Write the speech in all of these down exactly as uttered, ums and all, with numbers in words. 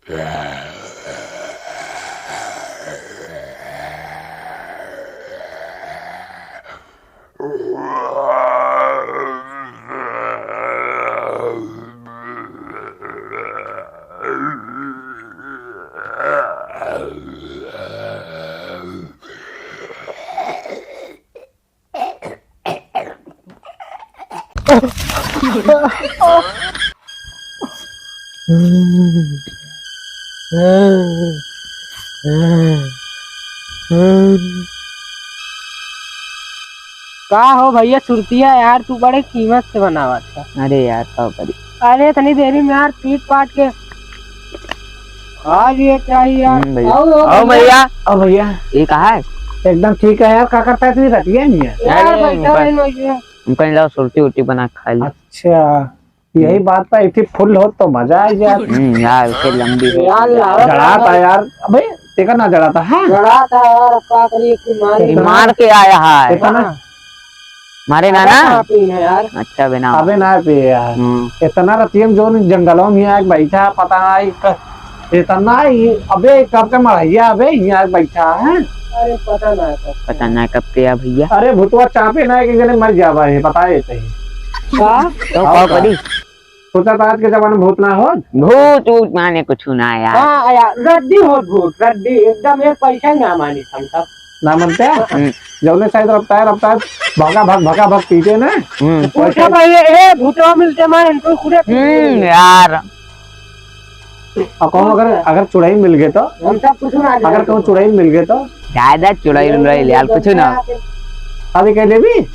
का हो भैया सुरतिया यार, तू बड़े कीमत से बनावत है। अरे यार, का करी? अरे इतनी देरी में यार पीट पाट के खा लिए क्या ही यार। हम्म, भैया। आओ, आओ, आओ भैया। भैया। आओ भैया। ये कहाँ है? एकदम ठीक है यार, का करता है इतनी रतिया नहीं है? यार, अरे, बैठा ऊपर। रहे ना ये। हम कहीं लाओ सुरती उरती बना के खा ली। अच्छा, यही बात पर इतनी फुल हो तो मजा आ जाए। हम्म, यार, इतनी लंबी हो। यार, लाओ, जड़ा था यार। अबे, देखा ना जड़ा था, हाँ? जड़ा था यार, अब का करिए कि मार ये मार के आया है। देखा ना? हाँ। मारे ना, ना। कहाँ पी है यार? अच्छा, बिना। अबे ना पी यार। हम्म। इतना रतिया में जो जंगलों में आके बैठा, पता नहीं क-, इतना ही, अबे कब का मरैया, अबे यहाँ बैठा है। अरे पता ना कब। पता ना कब के आ भैया। अरे भूतवा चापे ना कि गले मर जावा है, पता है सही। का? तो और का का? करी? सोचा था आज के जमाने में भूत ना हो। भूत ऊत माने कुछ ना यार। हाँ यार, रद्दी हो भूत, रद्दी एकदम एक पैसा ही ना मानी हम सब। ना मनते हैं? हम्म। जौने साइड रफ्तार, रफ्तार, भगा भग, भगा भग पीटे ना। हम्म। पूछा भाई, ए, भूतवा मिलते मारे, इनको खुदे हम्म, यार। और कहूँ अगर, अगर चुड़ैल मिल गए तो? हम सब कुछ ना अगर कहूँ चुड़ैल मिल गए तो? ज्यादा चुड़ैल उड़ैल यार, कुछ ना। अभी कह देबी?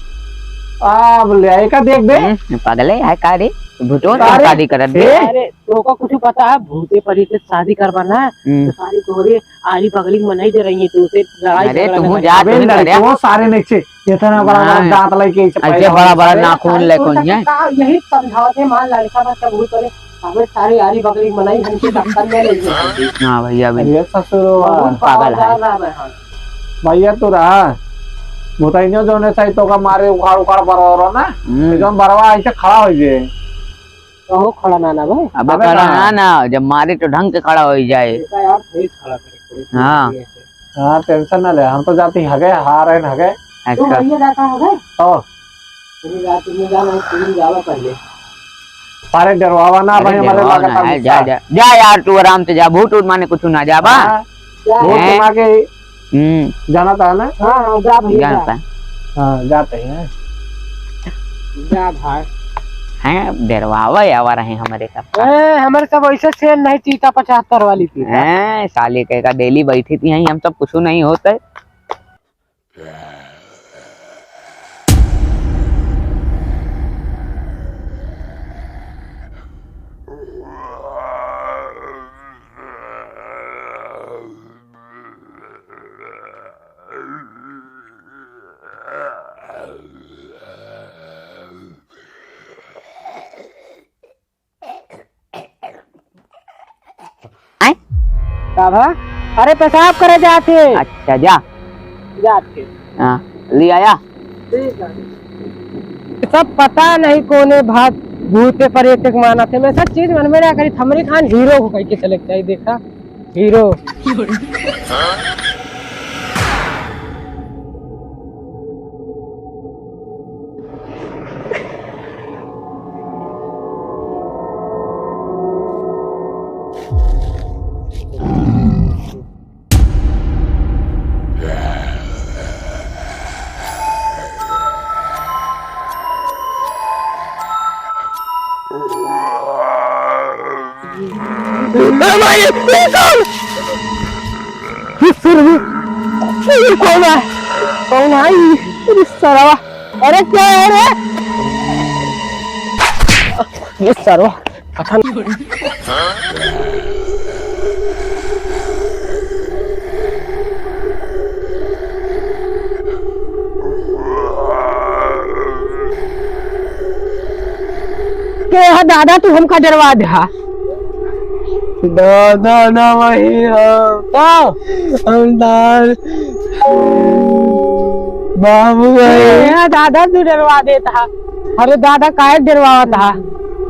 आ, बोले, एका देख बे। हम्म, पागल है, है का रे? भूतवा का अरे, शादी करत बे? ए? अरे, तोका कुछ पता है? भूते परी से शादी करवा ना, हम्म। तो सारी तोरे आरी बगली में नहीं दे रही है, तो उसे लड़ाई अरे, झगड़ा तुम में जा, अबे तुम लड़के करे। वो सारे नहीं छे, इतना बड़ा बड़ा हाँ। दांत लेके ऐसे ऐसे पैदा बड़ा होता बड़ा है। नाखून अरे, लेके तो होइए। का यही समझावत है, मान लड़का बच्चा भूत करे, अबे सारे आरी बगली में नहीं, हमसे धक्का ले लेंगे। हाँ भैया, अबे अरे ससुरो, बहुत पागल है। पागल है। भैया तू रहा, भूतैनियो जौने सही तो का मारे उखाड़ उखाड़ बरो ना, हम्म। एकदम बरवा ऐसे खड़ा हो जाए। कहो खड़ा ना ना भाई। अबे अबे खड़ा ना। ना ना, जब मारे तो ढंग के खड़ा हो जाए। ऐसा यार, face खड़ा करे, face हाँ। खड़ा करे। हाँ, tension ना ले, हम तो जाती हगे, हार है हगे। अच्छा। तू भैया जाता हगे? तो। तुम जा, तुम जा, मैं तुम जावा पहले। अरे डरवावा ना अरे भाई, हमारे डरवावा लागत ना है, है, जा, गुस्सा। जा, जा यार, तू आराम से जा, भूत उत माने कुछ ना जा बा। हाँ, जा। भूत हैं? मार के हम्म। जाना था ना? हाँ, हाँ, जा भैया, जाना जा। था। हाँ, जाते हैं। जा भाई। हैं, डेरवावे आवा रहे हमरे सब। ए, हमरे सब ऐसे शेर नहीं, चीता पचहत्तर वाली चीता। हैं, साले के का daily बैठी थी यहीं, हम सब कुछ नहीं होते। आय? का भा? अरे पेशाब करे जात हे। अच्छा, जा। जात हे। हाँ, ले आया। ठीक है। सब पता नहीं कौने भाग भूते प्रेत के मानत है। मैं सब चीज मन में ना करी, हमरे खान हीरो को कह के चले के चाहिए, देखा? हीरो। ए भाई, ये कौन? ये सरवा, ये कौन है? कौन है ये? ये सरवा, अरे क्या है रे? ये सरवा, पता नहीं। के ह दादा, तू हमका डरवा देहा। दादा ना वही ह। का? हम दाद-, बाबू वही। ए, दादा, तू डरवा देत हा। अरे दादा, काहे डरवावत हा?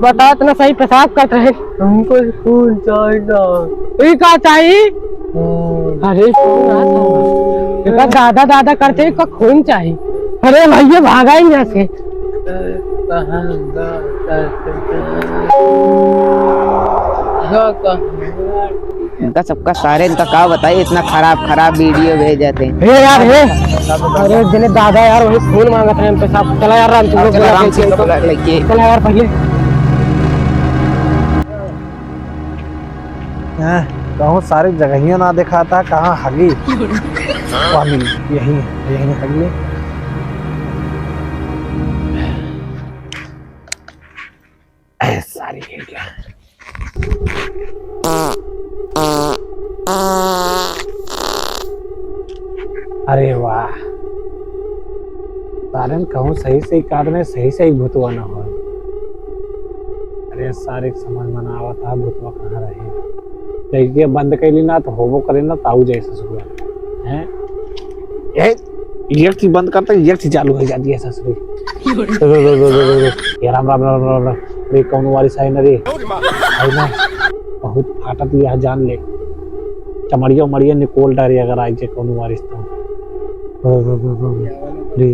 बताओ, इतना सही पेशाब करत रहे। हमको खून चाहिए। ई का चाही? अरे, कौन आ था? एका दादा, दादा करते ही का खून चाही। अरे भैया, भागा ही यहाँ से। इनका सबका सारे, इनका का बताई, इतना खराब, खराब वीडियो भेजत हैं। हे यार, हे। अरे, जने दादा यार, वही खून मांगत रहे हमसे साहब। चला यार, राम, तुम लोग चला, बोला राम कि सिंह को इनको बुला लेके। चला यार, पहले। हैं, कहूँ सारी जगहिया ना देखाता, कहाँ हगी? वाह, मिल, यही है, यही हगी। ए, सारी खिड़कियाँ। अरे वाह, सारन कहूँ सही सही काट में सही सही भूतवा न हो। अरे सारे समझ में ना आवत है भूतवा कहाँ रहे। जैसे बंद कैली ना तो होबो करे ना ताऊ जैसे ससुरा। हैं? ए, एक चीज बंद करते, एक चीज चालू हो जाती है ससुरी। ये राम, राम, राम, राम, राम। अरे, कौन वारिस आई ना रे? आई ना? बहुत फाटत यह जान ले। चमड़िया उमड़िया निकोल डारे अगर आई जे कौन वारिस तो। रे, रे, रे, रे।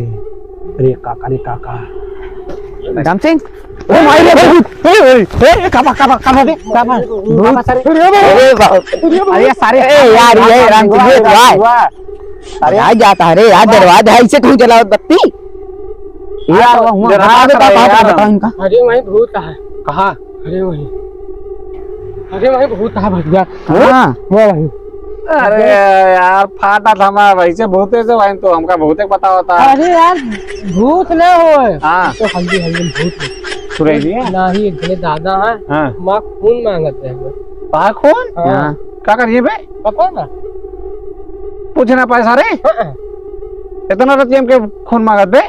अरे, काका रे, काका। राम सिंह। ओ माई रे, भाई। ए, ए, ए, ए, काबा, काबा, काबा रे, काबा। भूत। अरे बाप। अरे बाप। अरे सारे। ए यार, ये राम सिंह, ये वाह। अरे आ जाता है रे यार, दरवाजा है, इसे क्यों जलावत बत्ती? यार, हाँ, तो हुआ, डरा बता, बता, रहे बता, यार। बता इनका। अरे वहीं भूत है। कहाँ? अरे वहीं। अरे वहीं भूत है भैया। हाँ? वो वहीं। अरे यार, फाटा था हमारा भाई से, भूते से भाई, तो हमका भूते पता होता है। अरे यार, भूत ना होए। हाँ। तो हल्दी हल्दी भूत। सुनाई दिया? ना ही एक जने दादा है। हाँ। माँ खून मांगत रहे। माँ खून? हाँ। हाँ। का करिए बे? पता ना। पूछे ना पाए सारे? हाँ। इतना रतिया में के खून मांगत बे?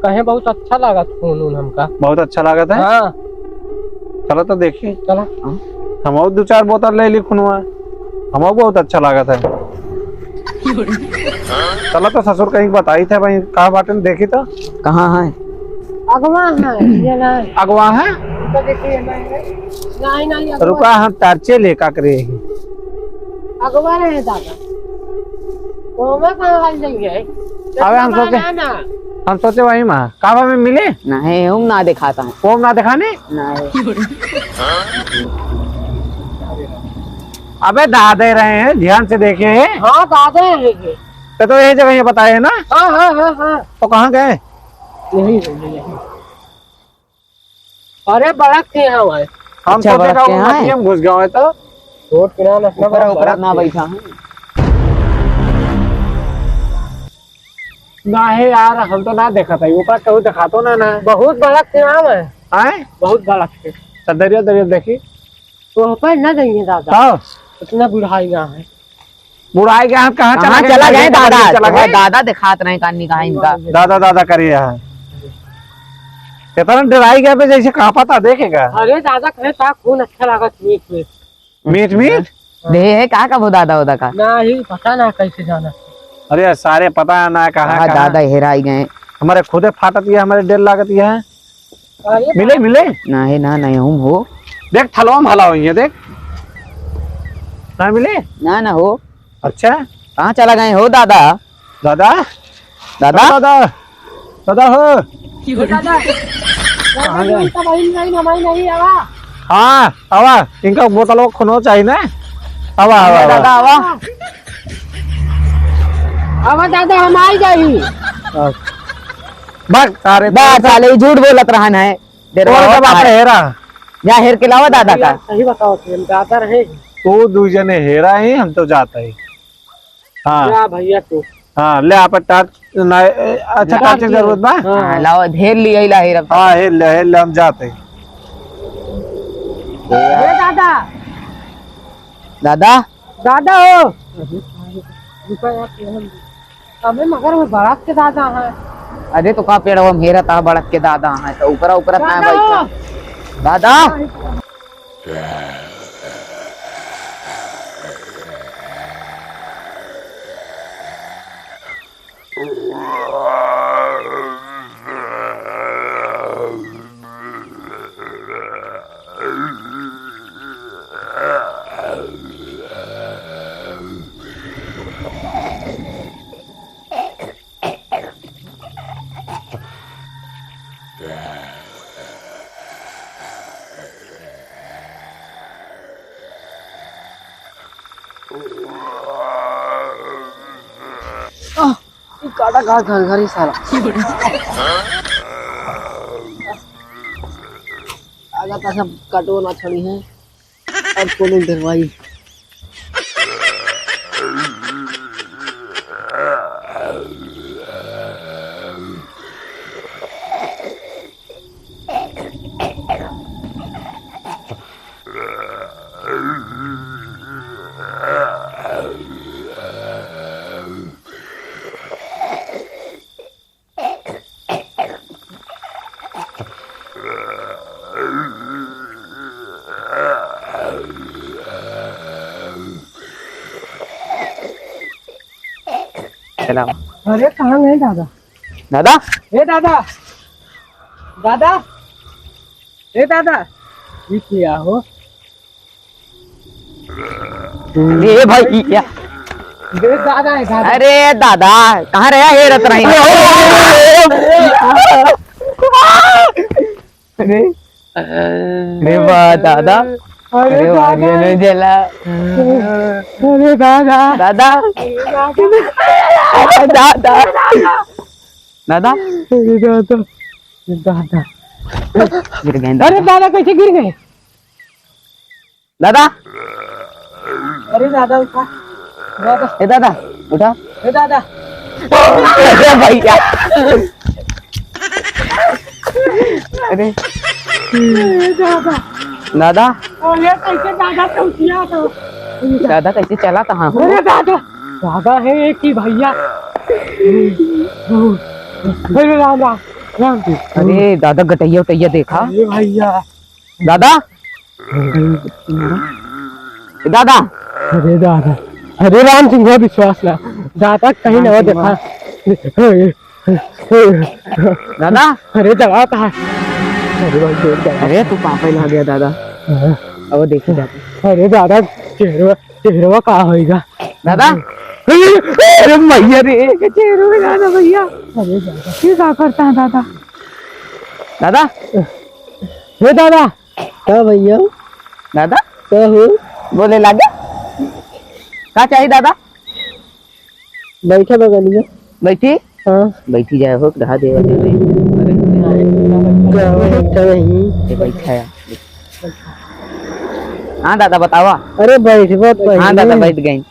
कहे बहुत अच्छा लागत खून उन हमका। बहुत अच्छा लागत है? हाँ। चलो तो देखी। चला। हम और दो चार बोतल ले ली खूनवा, हम बहुत अच्छा लागत है। चलो तो ससुर कहीं बताई थे भाई, कहाँ बाटे न देखी तो। कहाँ है? अगवा है, ये ना। अगवा है? तो देखिए, नहीं, नहीं, नहीं, अगवा। रुका, हम टार्चे ले का करे ही। अगवा रहे दादा। वो में कहाँ हल जाएंगे? अबे हम सोचे, ना, ना। हम सोचे वही में, का में मिले? नहीं, हम ना दिखाता है। वो ना दिखाने? नहीं। अबे दादे रहे हैं, ध्यान से देखे हैं। हाँ, दादे हैं ये। तो, तो यही जगह ये बताए हैं ना? हाँ, हाँ, हाँ, हाँ। तो कहाँ गए? यही है, यही। अरे, बड़क के यहाँ है। हम अच्छा, सोचे बड़क का के वो यहाँ है? मछली में घुस गया है तो। रोड किनारा ना, ऊपर, ऊपर बड़क ना के। बैठा हूँ। ना है यार, हम तो ना देखा था, ऊपर कहूँ दिखा तो ना, ना। बहुत बड़क के यहाँ है। आए? बहुत बड़क के। तो दरिया, दरिया देखी। तो ऊपर ना जाइए दादा। हाँ। इतना बुढ़ाई यहाँ है। बुढ़ाई के हाथ कहाँ कहाँ चला गए? चला गए दादा? चला गए? दादा दिखात रहे कानी कहाँ इनका। दादा, दादा करे यहाँ। इतना डराई गया बे, जैसे कांपा था, देखेगा। अरे दादा, कहे था खून अच्छा लागत मीठ मीठ। मीठ मीठ? दे है का, का वो दादा, दादा का? नहीं, पता ना कैसे जाना। अरे सारे पता ना कहाँ, हाँ, कहाँ। दादा हेराई गए। हमारे खुदे फाटत ये, हमारे डर लागत ये है। अरे मिले, मिले? नहीं, ना, नहीं, हम हो। देख, थलवा में हला होइए, देख। ना मिले? ना, ना हो। अच्छा। कहाँ चला गए हो, दादा? दादा? दादा? दादा? दादा हो? दादा। कहाँ गए? नहीं, नहीं, हमारी नहीं आवा। हाँ, आवा। इनका बोतल वो खूनो चाहिए ना? आवा, आवा, आवा। दादा, आवा। आवा दादा, हम आई जाई। हाँ। भाग, सारे बस, साले, ई झूठ बोलत रहन है। डेरवा और जब आप है। हेरा। जा हेर के लावा दादा का। सही बताओ, तुम दादा रहे। तू दू जने हेरा ही, हम तो जाता ही। हाँ। जा भैया तू। हाँ, ले आप टार्च, ना, अच्छा, टार्च की जरूरत बा? हाँ, हाँ। लावा, हेर लिया, ला हेर अब। हाँ, हेर ले, हेर ले, हम जाते ही। ए दादा। दादा। दादा हो। अबे मगर वो बड़क के दादा है। अरे तो का पेड़वा में हेरा था बड़क के दादा है, तो ऊपरा ऊपरा ना दादा बैठा। हो। दादा। आह, ई काटा का घर घर ही साला। आजा त सब काटो ना छोड़ी है। अब कोनो डरवाई। चला। अरे, कहाँ गए दादा? दादा? ए दादा! दादा! ए दादा! ये क्या हो? ए भाई, ये क्या? ए दादा है, दादा। अरे दादा, कहाँ रहा हेरत रही? अरे, अरे वाह दादा। अरे अरे वाह, दादा। ये नहीं जला। अरे दादा। दादा। अरे दादा। दादा। दादा। अरे दादा। दादा। गिर गए दादा। अरे दादा, कैसे गिर गए? दादा। अरे दादा, उठा। दादा। ए दादा, उठा। ए दादा। अरे भैया। अरे। ए दादा। दादा। अरे कैसे दादा, तो उठिया तो। दादा कैसे चला था? हाँ। अरे दादा। दादा है एक ही भैया। अरे राम राम। राम जी। अरे दादा, गटैया उटैया देखा। अरे भैया। दादा। दादा। अरे दादा, अरे राम सिंह, विश्वास ना। दादा कहीं ना देखा। दादा। अरे दादा। अरे भाई, देख दादा। अरे तू पापा ही ना गया दादा। हाँ। अब देखी दादा। अरे दादा, चेहरवा, चेहरवा का होइगा? दादा। अरे भैया रे, चेहरवा दादा भैया। अरे दादा। ये का करता है दादा? दादा। हे दादा। का भैया? दादा? का हो? बोले लागे? का चाहिए दादा? बैठा बगलिया। बैठी? हाँ। बैठी जाए हो, रहा दे, दे, दे। का हो, का नहीं? ये बैठा है। हाँ दादा, बतावा। अरे बैठ, बात हाँ दादा, पहले। बैठ गई।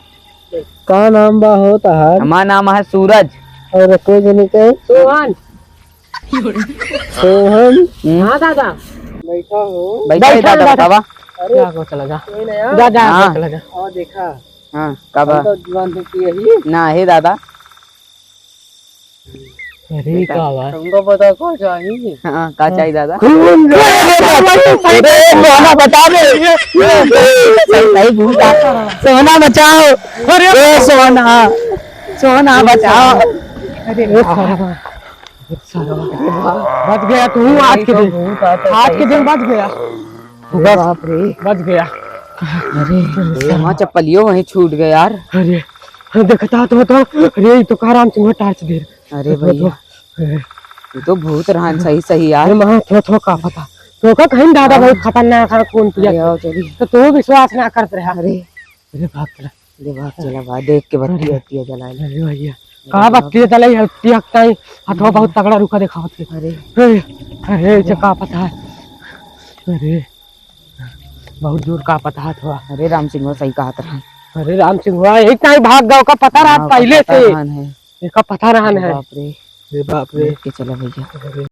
का नाम बा हो तहार? हमार नाम है सूरज। और कोई जने के? सोहन। सोहन। हम्म। हाँ दादा। बैठा हो। बैठा है बैठा दादा, दादा। बतावा। अरे, जा, आगो चला जा। कोई ना यार। जा, जा, आगो हाँ। चला जा। और देखा। हाँ, का बा? हम तो जुआन हो कि यही। ना, हे दादा। अरे, बेटा, का बा? तुमको पता का चाहिए? हाँ, का हाँ। चाहिए दादा? खून। अरे, सोना बचा बे। सही, सही भूत आ। सोना बचाओ। अरे। ए, सोना। सोना बचाओ। अरे, ए, सारा। बच गया तू आज के दिन। आज के दिन बच गया। अरे बस, बाप रे। बच गया। अरे, वहाँ चप्पलियो वहीं छूट गए यार। अरे, देखता तो, तो, अरे, ये तो का राम सिंह टार्च दे। अरे तो, तो, भैया, अरे। ये तो भूत रहन सही, सही यार। अरे, माँ, तो, तो का पता। तो का कहीं दादा हाँ। बहुत खतरनाक है, कौन पिया अरे, आओ, चलिए। तो तू विश्वास ना करत रहा। अरे। अरे, बाप रे। अरे बाप, चला बा, देख के बत्ती अरे। वत्ती जलाए ले। अरे भैया, अरे का बाप। बत्ती जलाई है, पियक ताई, हथवा हम्म। बहुत तगड़ा रुका देखावत है। अरे। अरे, अरे, इसे का पता है? अरे, बहुत जोर का पता है थोड़ा। अरे राम सिंह सही कहत रहा। अरे राम सिंह हुआ, एक ताई भाग गवा का पता रहा हाँ, पहले पता से। रहन है। एका पता रहन अरे है। बाप रे। अरे बाप रे। देख के चला भैया। अरे।